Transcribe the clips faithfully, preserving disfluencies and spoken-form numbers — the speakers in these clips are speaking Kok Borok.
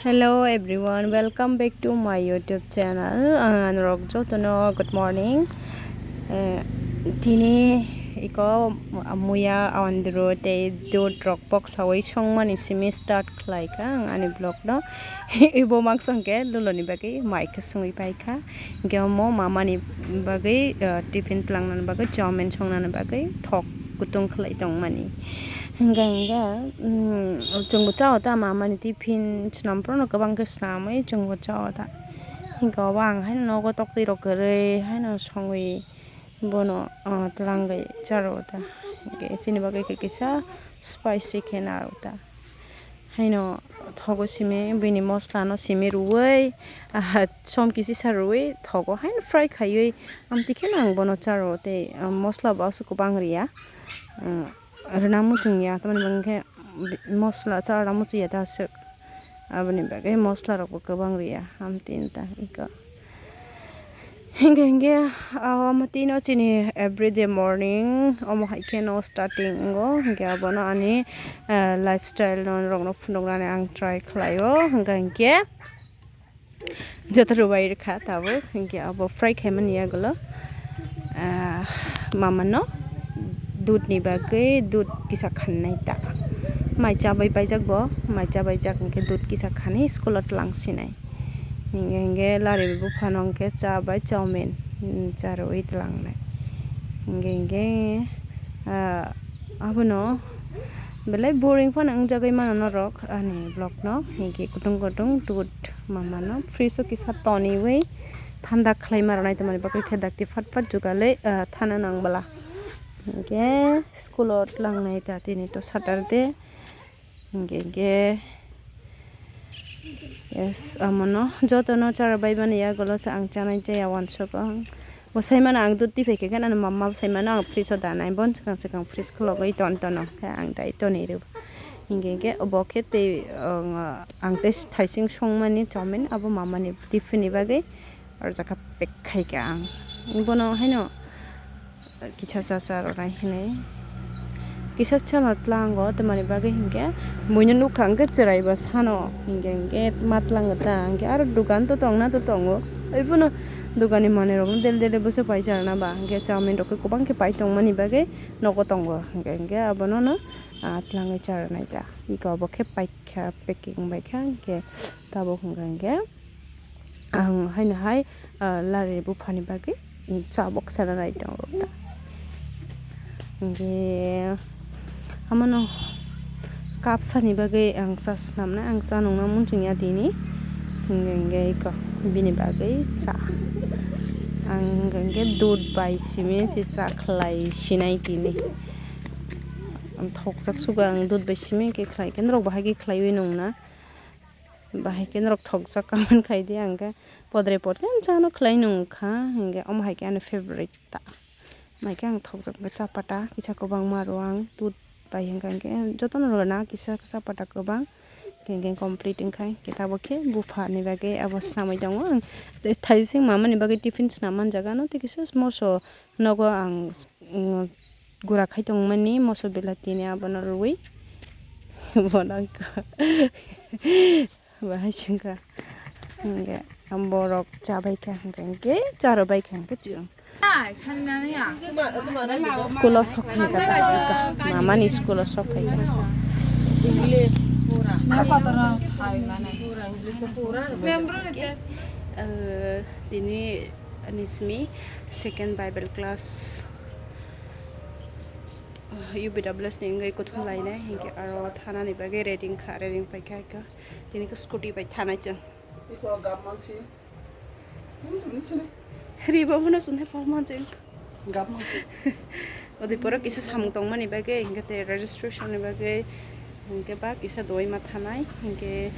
Hello everyone, welcome back to my YouTube channel. Ah, norok jotono good morning. Eh, tini iko muya andro tei dud rok boksawi songmani simi start khlai kha ang ani vlog no. Ibo maksong khe luloni bagwi mai khe songwi pai kha. Hingke omo mamani bagwi, ah, tiffin tlangnani bagwi, chowmin songnani bagwi thok kutung khlai tongmani. Hingke hingke, mm, chwngbo chao ta mamani tiffin swnam phuru no kwbang khe swnamwi chwngbo chao ta. Hingke obo ang haino nogo toktwi rok kwrwi haino songwi bono, ah, twlangwi charo ta. Hingke chini bagwi khe kisa spicy khe naro ta. Haino thogo simi bini moslano simi rwui, ah, som kisisa rwui thogo haino fry khaiwi amtwi kheno ang bono charo tei, ah, mosla bo aswk kwbang rwya. Ah, rwna muchungya tamoni bagwi khe mosla chana muchungya ta aswk. Aboni bagwi mosla rokbo kwbang rwya amtwi ta iko. Hingke hingke, ah, omo tino chini everyday morning, omo hai khe no starting wngo, hingke abono ani, ah, lifestyle no norokno phunuknani ang try khlaio, hingke hingke joto rwbai rwkha tabuk, hingke abo fry khaimani yagulo, ah, mamano dudni bagwi dud kisa khanai ta, mai chabai paijak bo, mai chabaijak hingke dud kisa khani school o twlang sinai. Hingke hingke lari buphano hingke cha bai chowmin, mm, charwi tlangnai. Hingke hingke, ah, abono belai boring phano wngjagwi mano norok ani vlog no. Hingke kutung kutung dud mamano fridge o kisa toniwi thanda khlaima rwnai tongmani bagwi khe dakti fat fat jugalwi, ah, thana nang bwla. Hingke school o tlangnai ta tini to Saturday. Hingke hingke, yes, amono jotono chara bai mani yagulo se ang chanai chaya wansukgo. Bo saimano ang dud tiphai khe ani mama bo saimano ang fridge o danai, bon swkang swkang fridge khulogwi ton tono, khe ang dai tonwi rw. Hingke hingke obo khe tei, ang, ang tei thaising songmani chowmin abo mamani tiffin ni bagwi arjakha pack khaikha ang. Bono haino kisa cha cha rwnai hinwi kisa chana tlango, tamoni bagwi hinkhe buino nukha hinkhe chwrai bo sano, hinkhe hinkhe ma tlango ta, hinkhe aro dukan to tongna to tongo, ibono dukanni manwirokno daily daily bwswk pai charwna ba, hinkhe chowmin rok khe kwbang khe pai tongmani bagwi nogo tongo, hinkhe hinkhe abonono, ah, tlangwi charwnai ta, iko obo khe paikha, packing baikha, hinkhe tabuk hinkhe hinkhe. Ang haino hai, ah, lari buphani bagwi cha boksa na nai tongo ta. Hingke amono kapsani bagwi ang cha swnamnai, ang cha nungna muchungya tini. Hingke hingke eko bini bagwi cha. Ang hingke dud bai simi se cha khlai sinai tini. Ang thokjak sugo ang dud bai simi hingke khlai khe norok bahai khe khlaiwi nungna. Bahai khe norok thokjak comment khai di, ang khe podre pod khe ang chano khlai nung kha, hinkhe omo hai khe ani favorite ta. Mai khe ang thokjak khe chapata kisa kwbangma rw ang dud bai hinkha hinkhe jotono rw na kisa chapata kwbang hinkhe complete wngkha hinkhe tabuk khe bupha ni bagwi abo swnamwi tongo ang tei thaising mama ni bagwi tiffin swnam man jaga no tei kisa moso nogo ang, mm, gura khai tongmani moso belati ni abono rwui bono bahai chwngkha hingke borok chabai kha hingke hingke charo bai kha hingke chwng. School o sok phaikha ta mamani school o sok phaikha. Tini ani simi second Bible class. U B W S ni wngwi kuthum lainai, hinkhe aro thanani bagwi ready wngkha, ready wngpaikha, tini khe scooty bai thanai chwng. Iko gap mansi. Hini sini sini. Riba bono sini pal mansi. Gap mansi. Odi poro kisa samung tongmani bagwi, hinkhe tei registration ni bagwi, hinkhe ba kisa doi ma thanai, hinkhe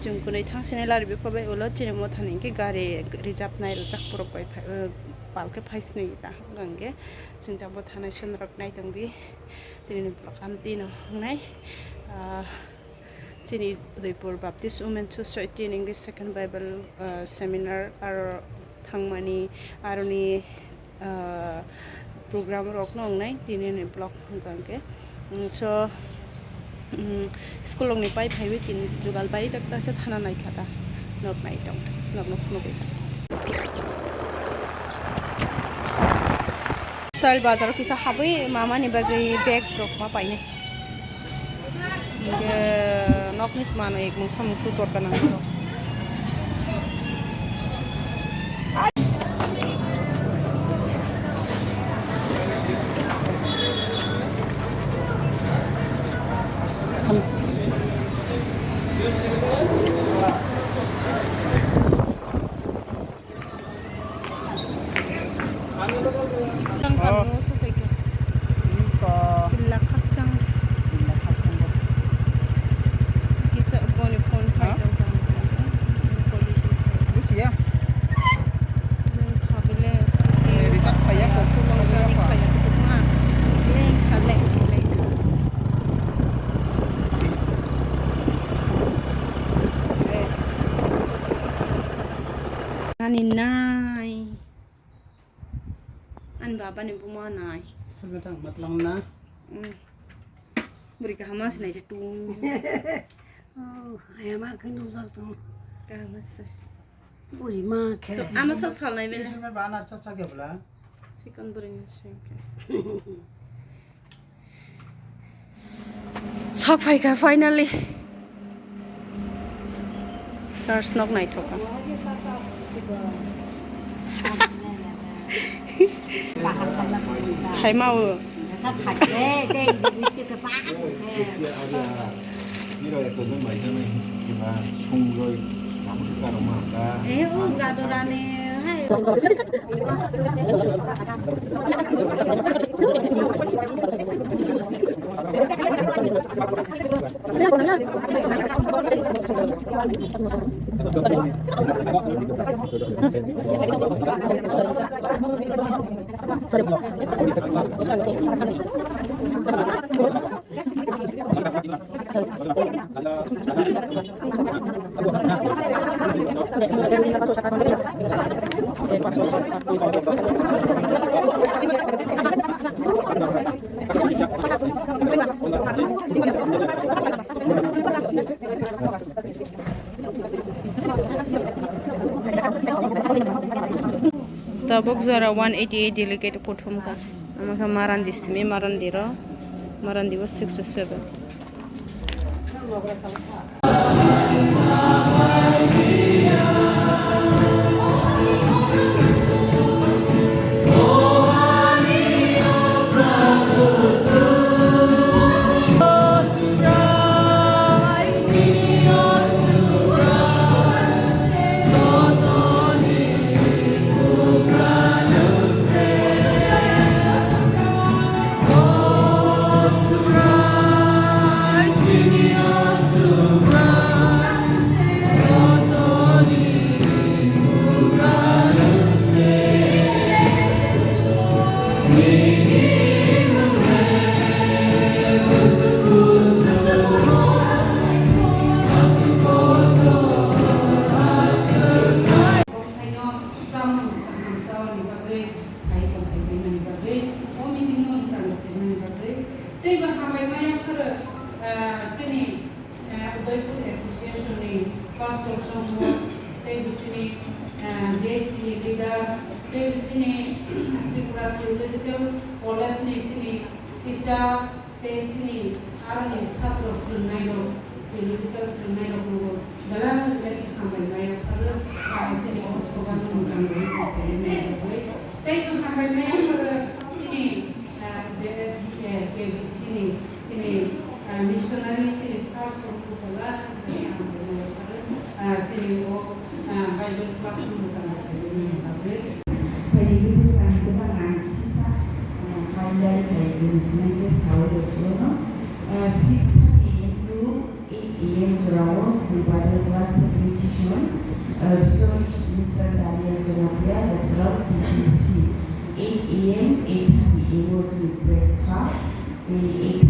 chwng kunui thang sini lari bikha bai ulo chini mo thani hinkhe gari reserve nai rwjak borok bai phai, pal khe phai sini ta, hinkhe chwng tabuk thanai swnrok nai tongdi. Tini ni vlog amtwi no wngnai, ah, chini Udaipur Baptist Women Society ni wngwi second Bible, ah, seminar aro thangmani aroni, ah, program rok no wngnai tini ni vlog hwnkha hwnkhe. Mm, so, Hmm, school rokni pai phaiwi tin jugal bai tak tak se thana nai kha ta. Nok nai tong, nok nok phunugwi kha. Style bazar o kisa habwi mamani bagwi bag rok ma painai. Hingke nokni manwi mungsa mungsu dorkar nang khe. Tang Oh. Tang no sopai kha. Ini ko. Tilla khakchang. Tilla khakchang ko. Kisa boni phone Ha? Phai tong tong. Police phai. Lucia. Nang khabile scooty. Eh, Rita, kaya ko. Sulong jani kaya ko ma. Leng kha, leng kha, leng kha. Eh. Ani nai. Ani baba ni buma nai. Sabe tang matlang na. Mm. Buri kahama sinai de tu. Oh, ayama khe nujak tong. Kahama se. Buri ma khe. So, ano sa salnai bele. Ini ba anar cha cha ge bla. Sikon buri ni sengke. Sok phaikha finally. Church nok naithok kha. Khaima o. Eh, o gadorani hai. Tabuk jora one eighty eight delegate kuthum kha. Omo khe Marandi simi, Marandi ro, Marandi bo sixty seven. Tongthaino chamung kaham chaoni bagwi, hai tongthai tongmani bagwi, o meeting no mwchang tongmani bagwi, teibo hambai maya phuru, ah, chini, ah, Udaipur Association ni Pastor Songmo, teibo chini, ah, D S T ni leader, teibo chini Tripura Theological College ni chini teacher, Tei chini aroni satro swrwngnairok, theological swrwngnairokno belai belai khe hambai maya pharo, bai chini o sobano mwchang rwui tongthai maya rwui. Tei hambai maya pharo chini, ah, J S B A K B C ni chini, ah, missionary chini sir songkhu belai belai khe hambai maya pharo, ah, chini o, ah, Bible class mwchang rwui bagwi. Phaidi bwskangni kwtal ang kisisa, ah, highlight khai tini sinai khe saui rw sio no. Ah, six thirty A M to eight A M jorao chini Bible class second session, ah, Resource Minister Daniel Jamatia, Lecturer T T C. Eight A M, eight thirty A M o chini breakfast, tei eight